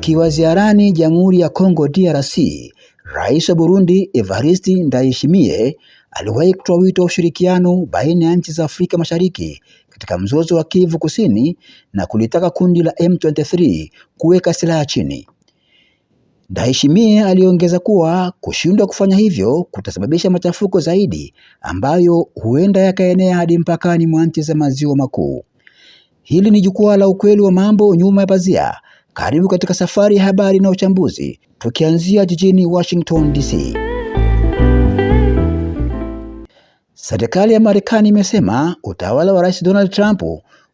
Akiwa ziarani Jamhuri ya Kongo DRC, Rais wa Burundi Evariste Ndayishimiye aliwahi kutoa wito wa ushirikiano baina ya nchi za Afrika Mashariki katika mzozo wa Kivu Kusini na kulitaka kundi la M23 kuweka silaha chini. Ndayishimiye aliongeza kuwa kushindwa kufanya hivyo kutasababisha machafuko zaidi ambayo huenda yakaenea hadi mpakani mwa nchi za maziwa makuu. Hili ni jukwaa la ukweli wa mambo nyuma ya pazia. Karibu katika safari ya habari na uchambuzi, tukianzia jijini Washington DC. Serikali ya Marekani imesema utawala wa Rais Donald Trump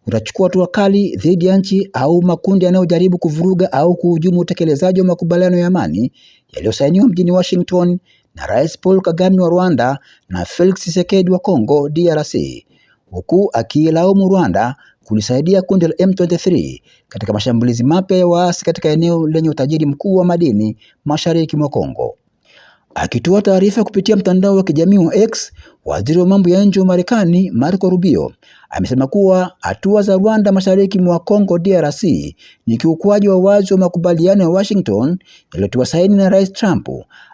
utachukua hatua kali dhidi ya nchi au makundi yanayojaribu kuvuruga au kuhujumu utekelezaji wa makubaliano ya amani yaliyosainiwa mjini Washington na Rais Paul Kagame wa Rwanda na Felix Tshisekedi wa Congo DRC, huku akiilaumu Rwanda kulisaidia kundi la M23 katika mashambulizi mapya ya waasi katika eneo lenye utajiri mkuu wa madini mashariki mwa Kongo. Akitoa taarifa kupitia mtandao wa kijamii wa X, waziri wa mambo ya nje wa Marekani Marco Rubio amesema kuwa hatua za Rwanda mashariki mwa Congo DRC ni kiukwaji wa wazi wa makubaliano ya Washington yaliyotiwa saini na Rais Trump,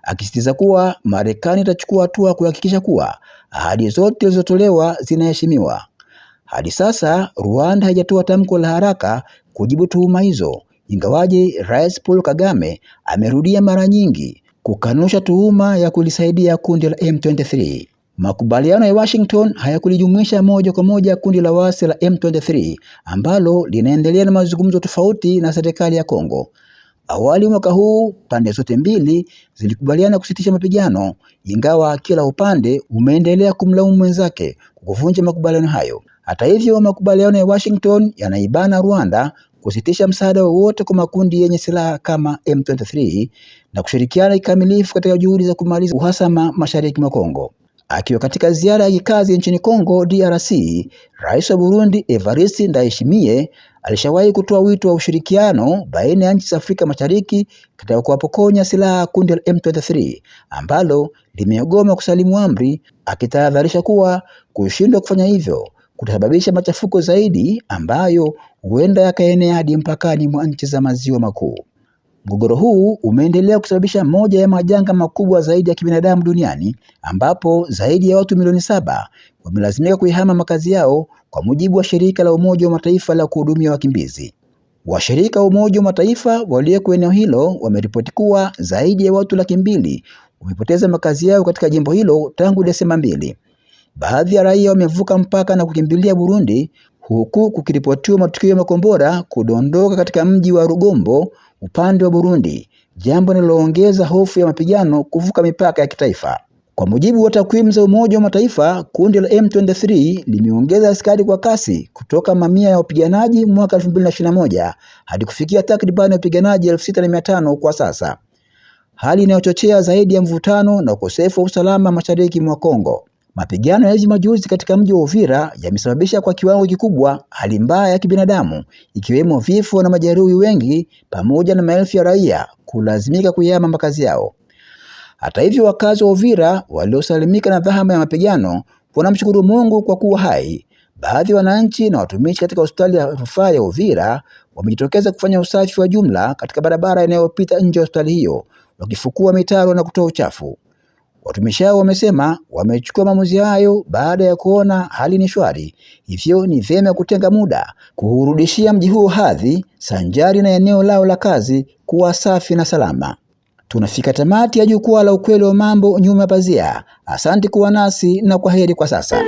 akisisitiza kuwa Marekani itachukua hatua kuhakikisha kuwa ahadi zote zilizotolewa zinaheshimiwa. Hadi sasa Rwanda haijatoa tamko la haraka kujibu tuhuma hizo, ingawaje Rais Paul Kagame amerudia mara nyingi kukanusha tuhuma ya kulisaidia kundi la M23. Makubaliano ya Washington hayakulijumuisha moja kwa moja kundi la waasi la M23 ambalo linaendelea na mazungumzo tofauti na serikali ya Kongo. Awali mwaka huu pande zote mbili zilikubaliana kusitisha mapigano, ingawa kila upande umeendelea kumlaumu mwenzake kwa kuvunja makubaliano hayo. Hata hivyo, makubaliano ya Washington yanaibana Rwanda kusitisha msaada wowote kwa makundi yenye silaha kama M23 na kushirikiana kikamilifu katika juhudi za kumaliza uhasama mashariki mwa Kongo. Akiwa katika ziara ya kikazi nchini Kongo DRC, Rais wa Burundi Evariste Ndayishimiye alishawahi kutoa wito wa ushirikiano baina ya nchi za Afrika Mashariki katika kuwapokonya silaha kundi la M23 ambalo limegoma kusalimu amri, akitahadharisha kuwa kushindwa kufanya hivyo kutasababisha machafuko zaidi ambayo huenda yakaenea hadi mpakani mwa nchi za maziwa makuu. Mgogoro huu umeendelea kusababisha moja ya majanga makubwa zaidi ya kibinadamu duniani ambapo zaidi ya watu milioni 7 wamelazimika kuihama makazi yao kwa mujibu wa shirika la Umoja wa Mataifa la kuhudumia wakimbizi. Washirika wa Umoja wa Mataifa walioko eneo hilo wameripoti kuwa zaidi ya watu 200,000 wamepoteza makazi yao katika jimbo hilo tangu Desemba 2. Baadhi ya raia wamevuka mpaka na kukimbilia Burundi, huku kukiripotiwa matukio ya makombora kudondoka katika mji wa Rugombo upande wa Burundi, jambo linaloongeza hofu ya mapigano kuvuka mipaka ya kitaifa. Kwa mujibu wa takwimu za Umoja wa Mataifa, kundi la M23 limeongeza askari kwa kasi kutoka mamia ya wapiganaji mwaka 2021 hadi kufikia takribani wapiganaji 6500 kwa sasa, hali inayochochea zaidi ya mvutano na ukosefu wa usalama mashariki mwa Kongo. Mapigano ya hivi majuzi katika mji wa Uvira yamesababisha kwa kiwango kikubwa hali mbaya ya kibinadamu, ikiwemo vifo na majeruhi wengi pamoja na maelfu ya raia kulazimika kuyahama makazi yao. Hata hivyo, wakazi wa Uvira waliosalimika na dhahama ya mapigano wanamshukuru Mungu kwa kuwa hai. Baadhi ya wananchi na watumishi katika hospitali ya rufaa ya Uvira wamejitokeza kufanya usafi wa jumla katika barabara inayopita nje ya hospitali hiyo, wakifukua mitaro na kutoa uchafu. Watumishi hao wamesema wamechukua maamuzi hayo baada ya kuona hali ni shwari, hivyo ni vyema kutenga muda kuurudishia mji huo hadhi sanjari na eneo lao la kazi kuwa safi na salama. Tunafika tamati ya jukwaa la ukweli wa mambo nyuma ya pazia. Asante kuwa nasi na kwaheri kwa sasa.